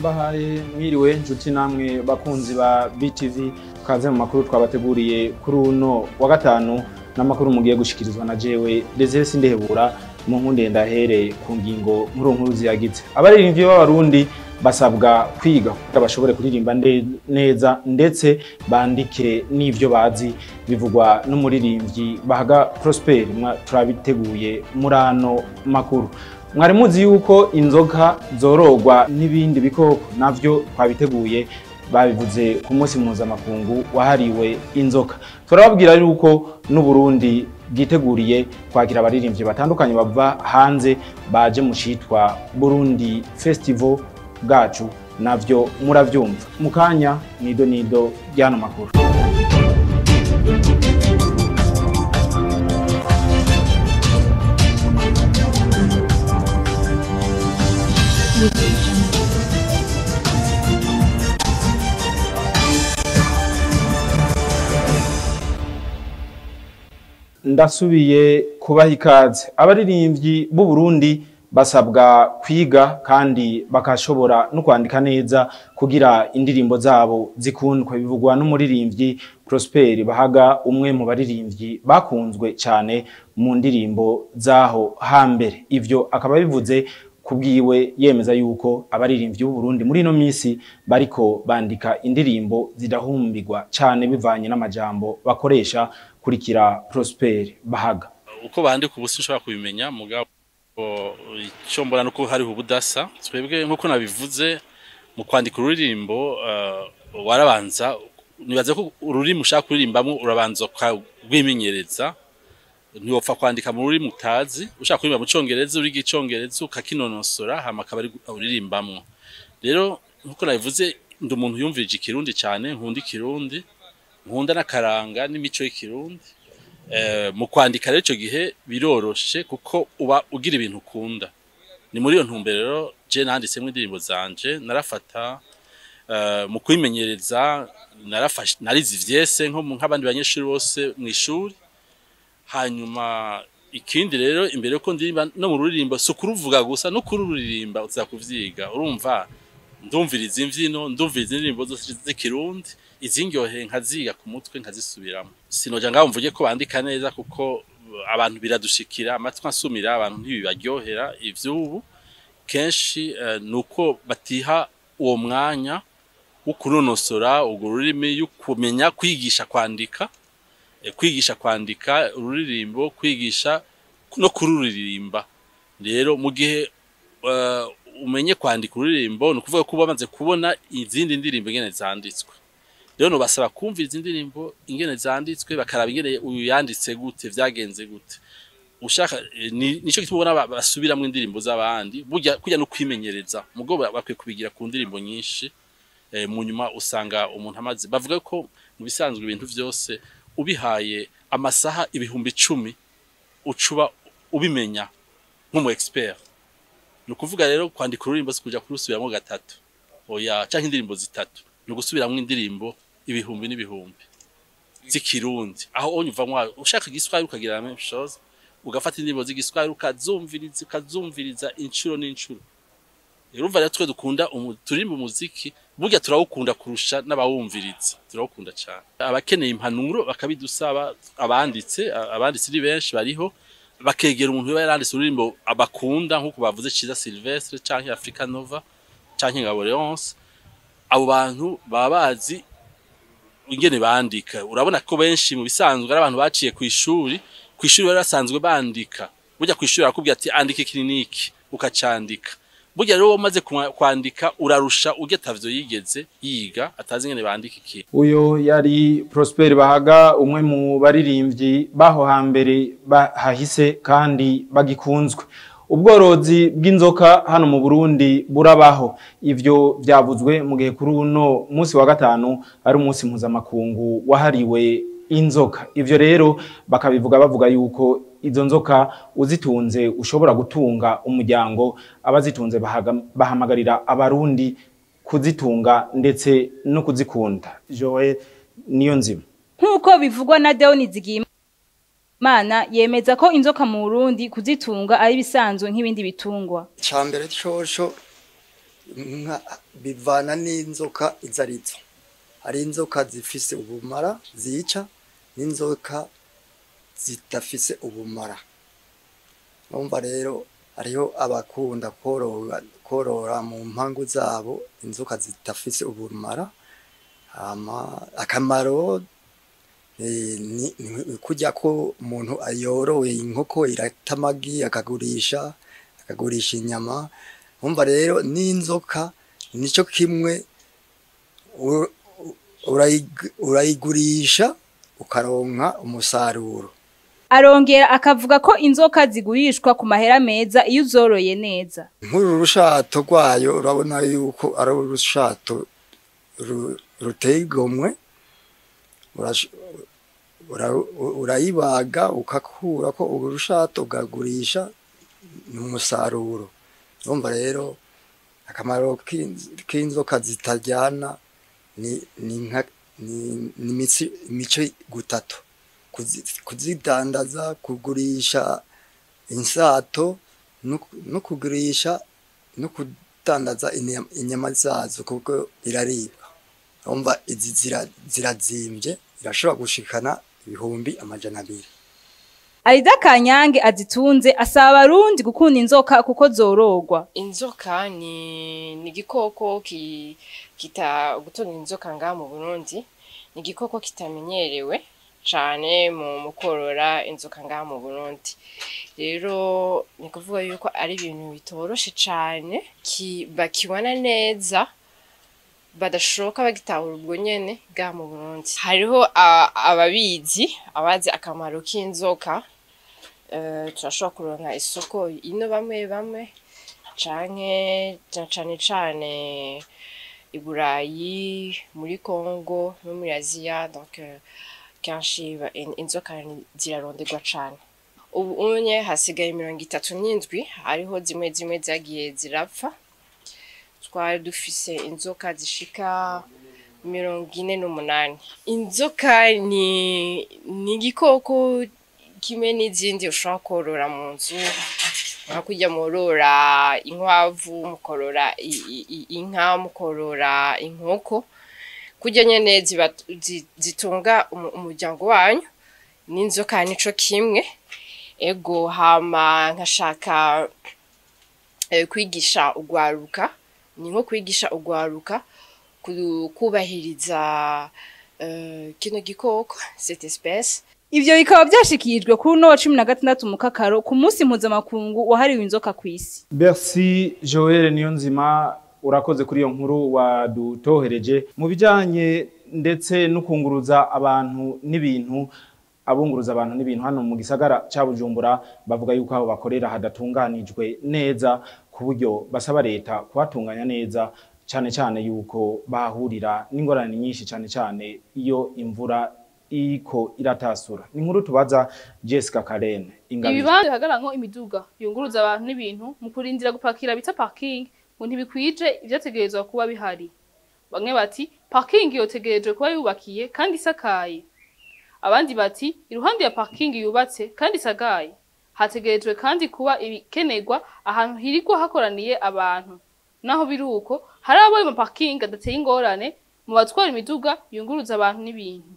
Mbahaye mwiriwe nshuti namwe bakunzi ba BTV, kaze mu makuru twabateguriye kuri uno wa gatanu, n'amakuru mugiye gushikirizwa na jewe Desire Sindehebura. Mu nkunde ndahere ku ngingo nkuru nkuru ziyagize. Abaririmbyi b'Abarundi basabwa kwiga kugira bashobore kuririmba neza ndetse bandike n'ivyo bazi, bivugwa n'umuririmbyi Bahaga Prosper. Turabiteguye muri ano makuru. Mwari muzi yuko inzoka zorogwa n'ibindi bikoko? Navyo twabiteguye, babivuze ku munsi mpuzamakungu wahariwe inzoka. Turababwira yuko n'Uburundi bwiteguriye kwakira abaririmbyi batandukanye bava hanze baje mu citwa Burundi Festival bwacu, navyo muravyumva mu kanya nido nido ry'ano makuru. Ndasubiye kubaha ikaze. Abaririmbyi b'u Burundi basabwa kwiga kandi bakashobora no kwandika neza kugira indirimbo zabo zikundwe, bivugwa n'umuririmbyi Prosper Bahaga, umwe mu baririmbyi bakunzwe cyane mu ndirimbo zaho hambere. Ivyo akaba bivuze kubwiwe, yemeza yuko abaririmbyi b'u Burundi muri ino misi bariko bandika indirimbo zidahumbirwa cyane bivanye n'amajambo bakoresha. Kurikira Prosper Bahaga. Uko bandika ubu sinshobora kubimenya, mugabo icyo mbona nuko hariho ubudasa. Twebwe nkuko nabivuze, mu kwandika ururirimbo warabanza, nibaze ko ururimi ushaka kuririmbamo urabanza ukagwimenyereza. Ntiwopfa kwandika mu rurimi utazi. Ushaka kuririmba mu Congereza, uriga Icongereza ukakinonosora, hama akaba ari uririmbamwo. Rero nkuko nabivuze, ndi umuntu yumvirije Ikirundi cyane, nkunda Ikirundi, nkunda n'akaranga n'imico y'Ikirundi. Mu kwandika rero ico gihe biroroshe kuko uba ugira ibintu ukunda. Ni muri iyo ntumbero rero je nanditsemwo indirimbo zanje. Narafata mu kwimenyereza, narafashe narize ivyese nko nk'abandi banyeshuri bose mw'ishuri. Hanyuma ikindi rero, imbere yuko ndirimba no mu ruririmbo, si ukuruvuga gusa, no kururirimba uza kuvyiga. Urumva, ndumviriza imvyino, ndumviriza indirimbo zose z'Ikirundi, izindyoheye nkaziga ku mutwe, nkazisubiramo. Sinoja ngaho mvuge ko bandika neza, kuko abantu biradushikira amatwi ansumira, abantu ntibibaryohera ivy'ubu. Kenshi nuko batiha uwo mwanya wo kunonosora urwo rurimi, yo kumenya kwigisha kwandika, kwigisha kwandika ururirimbo, kwigisha no kururirimba. Rero mu gihe umenye kwandika ururirimbo, ni ukuvuga ko uba wamaze kubona izindi ndirimbo ingene zanditswe. Rero nobasaba kumviriza indirimbo ingene zanditswe, bakaraba ingene uyu yanditse gute, vyagenze gute. Ushaka nico gituma ubona basubiramwo indirimbo z'abandi, burya kurya no kwimenyereza, mugo bakwiye kubigira ku ndirimbo nyinshi. Mu nyuma usanga umuntu amaze, bavuga ko mu bisanzwe ibintu vyose ubihaye amasaha 10,000 ucuba ubimenya nk'umu expert. Ni ukuvuga rero kwandika ururirimbo si kuja kurusubiramwo gatatu, oya, canke indirimbo zitatu, ni ugusubiramwo indirimbo ibihumbi n'ibihumbi z'Ikirundi. Aho onyuvamwo ushaka Igiswahili ukagira la même chose, ugafata indirimbo z'Igiswahili ukazumviriza, ukazumviriza inshuro n'inshuro. Urumva rero twe dukunda turirimba umuziki, burya turawukunda kurusha n'abawumviriza, turawukunda cyane. Abakeneye impanuro bakabidusaba, abanditse ni benshi bariho, bakegera umuntu uba yaranditse ururirimbo abakunda, nk'uko bavuze Ciza Silvestre canke Africa Nova canke Ngabo Leonce. Abo bantu baba bazi ingene bandika. Urabona ko benshi mu bisanzwe ari abantu baciye kw'ishuri, kw'ishuri bari basanzwe bandika. Burya kw'ishuri barakubwira ati andika iki n'iki, ukacandika. Burya rero umaze kwandika urarusha urya atavyo yigeze yiga, atazi ingene bandika iki. Uyo yari Prosper Bahaga, umwe mu baririmbyi baho hambere bahahise kandi bagikunzwe. Ubworozi bw'inzoka hano mu Burundi burabaho. Ivyo vyavuzwe mu gihe kuri uno munsi wa gatanu ari umunsi mpuzamakungu wahariwe inzoka. Ivyo rero bakabivuga bavuga yuko izo nzoka uzitunze ushobora gutunga umuryango. Abazitunze bahamagarira Abarundi kuzitunga ndetse no kuzikunda. Joel Niyonzima. Nkuko bivugwa na Deo Nizigiyimana, yemeza ko inzoka mu Burundi kuzitunga ari bisanzwe nk'ibindi bitungwa. Icambere coco Bivana n'inzoka izarizo. Hari inzoka zifise ubumara zica n'inzoka zidafise ubumara. Urumva rero hariho abakunda korora mu mpangu zabo inzoka zidafise ubumara. Hama akamaro ni kurya ko umuntu ayoroye inkoko irata amagi akagurisha inyama. Urumva rero n'inzoka nico kimwe, urayigurisha ukaronka umusaruro. Arongera akavuga ko inzoka zigurishwa ku mahera meza iyo uzoroye neza. Nk'uru rushato rwayo urabona yuko ari urushato ruteye igomwe, urayibaga ugakurako urwo rushato ukagurisha, ni umusaruro. Urumva rero akamaro k'inzoka zitaryana ni imice gutatu: kuzidandaza, kugurisha insato no kugurisha no kudandaza inyama zazo kuko iraribwa. Urumva izi zirazimvye, irashobora gushikana 200,000. Aida Kanyange azitunze asaba abarundi gukunda inzoka kuko zorogwa. Inzoka ni igikoko kita gutunga inzoka ngaha mu Burundi ni igikoko kitamenyerewe cane mu korora inzoka ngaha mu Burundi. Rero ni kuvuga yuko ari ibintu bitoroshe cane bakibona neza badashoka bagitahura ubwo nyene ngaha mu Burundi. Hariho ababizi abazi akamaro k'inzoka. Turashobora kuronka isoko ino bamwe bamwe canke cane cane i Burayi, muri Congo no muri Aziya. Donc kenshi inzoka ziraronderwa cane. Ubu unye hasigaye 37, hariho zimwe zimwe zagiye zirapfa. Twari dufise inzoka zishika 48. Inzoka ni igikoko kimwe n'izindi ushobora korora mu nzu, nka kurya mworora inkwavu, mukorora inka, mukorora inkoko, kurya nyene zitunga umuryango wanyu, n'inzoka nico kimwe. Ego hama nkashaka kwigisha ugwaruka, ni nko kwigisha ugwaruka kubahiriza kino gikoko, cette espèce. Ivyo bikaba byashikirijwe kuri uno wa 16 mukakaro ku munsi mpuzamakungu wahariwe inzoka kw'isi. Merci Joel Niyonzima, urakoze kuri iyo nkuru wadutohereje. Mu bijanye ndetse no kunguruza abantu n'ibintu, abunguruza abantu n'ibintu hano mu gisagara ca Bujumbura bavuga yuko aho bakorera hadatunganijwe neza, ku buryo basaba leta kuhatunganya neza, cane cane yuko bahurira n'ingorane nyinshi, cane cane iyo imvura iko iratasura. Ni inkuru tubaza Jessica Karen Ingabire. Ibibanza bihagaranko imiduga yunguruza abantu n'ibintu mu kurindira gupakira bita parking ngo ntibikwije ivyategerezwa kuba bihari. Bamwe bati parking yotegerejwe kuba yubakiye kandi isakaye. Abandi bati iruhande ya parking yubatse kandi isagaye hategerejwe kandi kuba ibikenerwa ahantu hirigwa hakoraniye abantu. Naho biruko hari abo mu parking adateye ingorane mu batwara imiduga yunguruza abantu n'ibintu.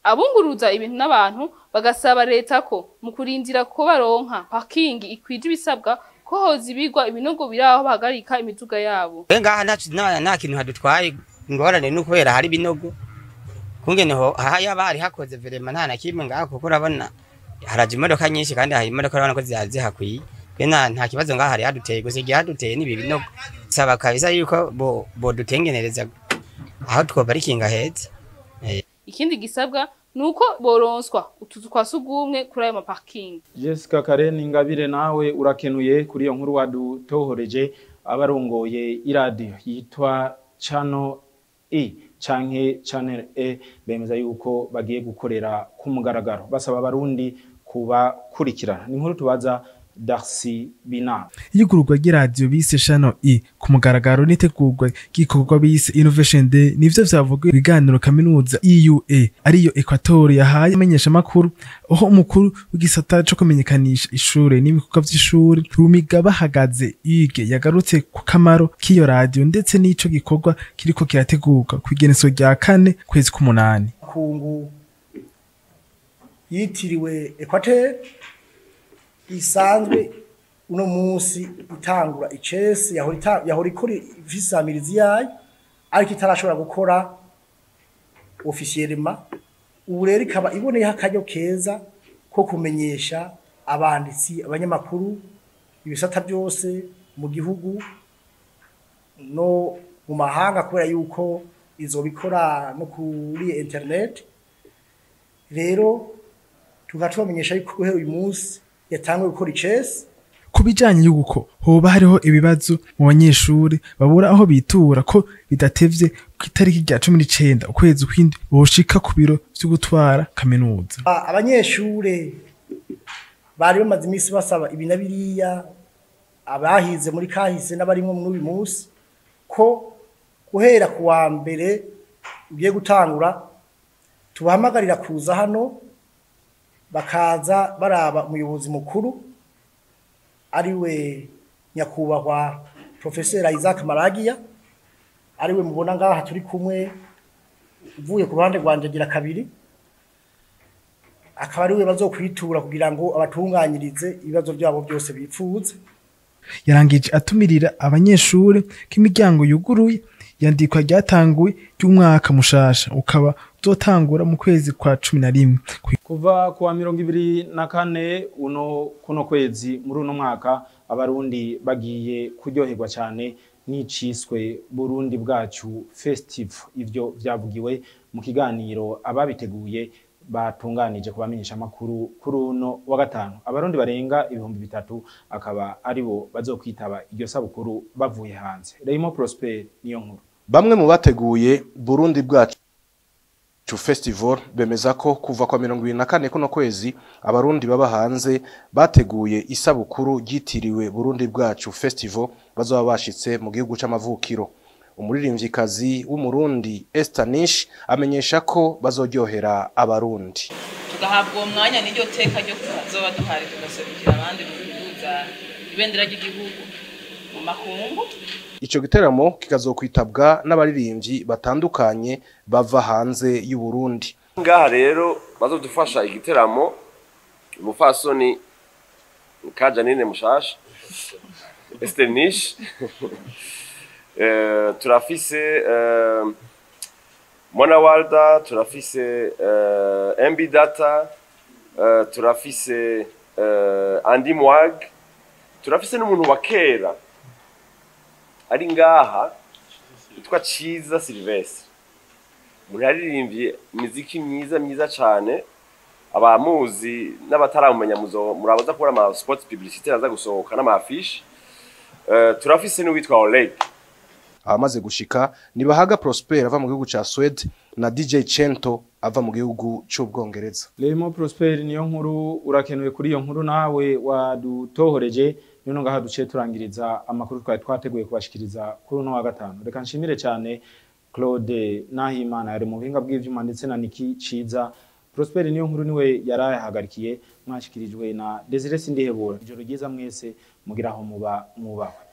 Abunguruza ibintu n'abantu bagasaba leta ko mu kurindira ko baronka parking ikwije ibisabwa ko hozibigwa ibinogo biraho bahagarika imiduga yabo. Ngaha nta kintu hadutwaye, ingorane ni ukubera hari ibinogo. Kungene ho yaba hari hakoze verema nta na kimwe ngaha, kuko urabona haraje imodoka nyinshi kandi hari imodoka urabona ko zihakwiye. Twe nta kibazo ngaha hari haduteye, gusa igihe haduteye ni ibi binogo. Saba kabisa yuko bodutengenereza aho twobarikinga heza. Ikindi gisabwa nuko boronswa utuzu kwa sugumwe kuri ayo maparking. Jessica Karen Ingabire, nawe urakenuye kuri iyo nkuru wadutohoreje. Abarongoye iradio yitwa Channel E canke Channel E bemeza yuko bagiye gukorera ku mugaragaro, basaba abarundi kubakurikirana. Ni inkuru tubaza Darcy Bina. Iyugururwa ry'iradiyo bise Channel E ku mugaragaro n'itegurwa ry'igikorwa bise Innovation Day nivyo vyavuga ibiganiro kaminuza EUA ariyo Equator yahaye amenyeshamakuru, aho umukuru w'igisata co kumenyekanisha ishure n'ibikorwa vy'ishure Rumiga bahagaze Hugues yagarutse ku kamaro k'iyo radiyo ndetse n'ico gikorwa kiriko kirategurwa kw'igeneso rya 4 kwezi k'umunani. Kungu yitiriwe Equateur isanzwe uno munsi itangura icese yahora ikora ivisamirizi yayo ariko itarashobora gukora officiellement. Ubu rero ikaba iboneye akaryo keza ko kumenyesha abanditsi, abanyamakuru, ibisata byose mu gihugu no mu mahanga, kubera yuko izobikora no kuri internet. Rero tukaba yuko guhera uyu munsi yatanguye gukora icese. Ku bijanye y'uko hoba hariho ibibazo mu banyeshuri babura aho bitura, ko bidatevye ku itariki rya 19 ukwezi kw'indwi boshika ku biro vyo gutwara kaminuza. Abanyeshure bari bamaze iminsi basaba ibi na biriya, abahize muri kahise n'abarimwo muri uyu munsi, ko guhera ku wa mbere ugiye gutangura tubahamagarira kuza hano, bakaza baraba umuyobozi mukuru ariwe nyakubahwa Professor Isaac Maragia, ariwe mubona ngaha turi kumwe, uvuye ku ruhande rwanje gira kabiri, akaba ariwe bazokwitura kugira ngo abatunganyirize ibibazo byabo byose bipfuza. Yarangije atumirira abanyeshure k'imiryango yuguruye, yandikwa ryatanguye ry'umwaka mushasha ukaba uzotangura mu kwezi kwa 11. Kuva kuwa 24 uno kuno kwezi muri uno mwaka, abarundi bagiye kuryoherwa cyane n'iciswe Burundi Bwacu Festival. Ivyo vyavugiwe mu kiganiro ababiteguye batunganije kubamenyesha makuru kuri uno wa gatanu. Abarundi barenga 3000 akaba aribo bazokwitaba iryo sabukuru bavuye hanze. Raymond Prosper niyo nkuru. Bamwe mu bateguye Burundi Bwacu Festival bemeza ko kuva kwa 24 kuno kwezi abarundi baba hanze bateguye isabukuru ryitiriwe Burundi Bwacu Festival bazoba bashitse mu gihugu c'amavukiro. Umuririmvyikazi w'umurundi Esther Nish amenyesha ko bazoryohera abarundi. Tugahabwa uwo mwanya n'iryo teka ryo kuzoba duhari, tugaserukira abandi mu kuduza ibendera ry'igihugu mu makungu. Ico giteramo kikazokwitabwa n'abaririmbyi batandukanye bava hanze y'u Burundi. Ngaha rero bazodufasha igiteramo umufasoni Kajanine Mushasha Esther Nish, turafise Mona Walda, turafise MB Data, turafise Andy Mwag, turafise n'umuntu wa kera ari ngaha yitwa Ciza Silvestre. Umuntu yaririmbye imiziki myiza myiza cane, abamuzi n'abataramumenya murabaza kubona ama spots publicitaire aza gusohoka n'ama affiche. Turafise n'uwitwa Oleg. Abamaze gushika ni Bahaga Prosper ava mu gihugu ca Swede na DJ Cento ava mu gihugu c'Ubwongereza. Raymond Prosper niyo nkuru, urakenuye kuri iyo nkuru nawe wadutohoreje. None ngaha duciye turangiriza amakuru twari twateguye kubashikiriza kuri uno wa gatanu. Reka nshimire cyane Claude Nahimana yari mu buhinga bw'ivyuma ndetse na Niki Ciza. Prosper niyo nkuru niwe yarayahagarikiye, mwashikirijwe na Desire Sindihebura. Ijoro ryiza mwese, mugiraho muba mwubahwe.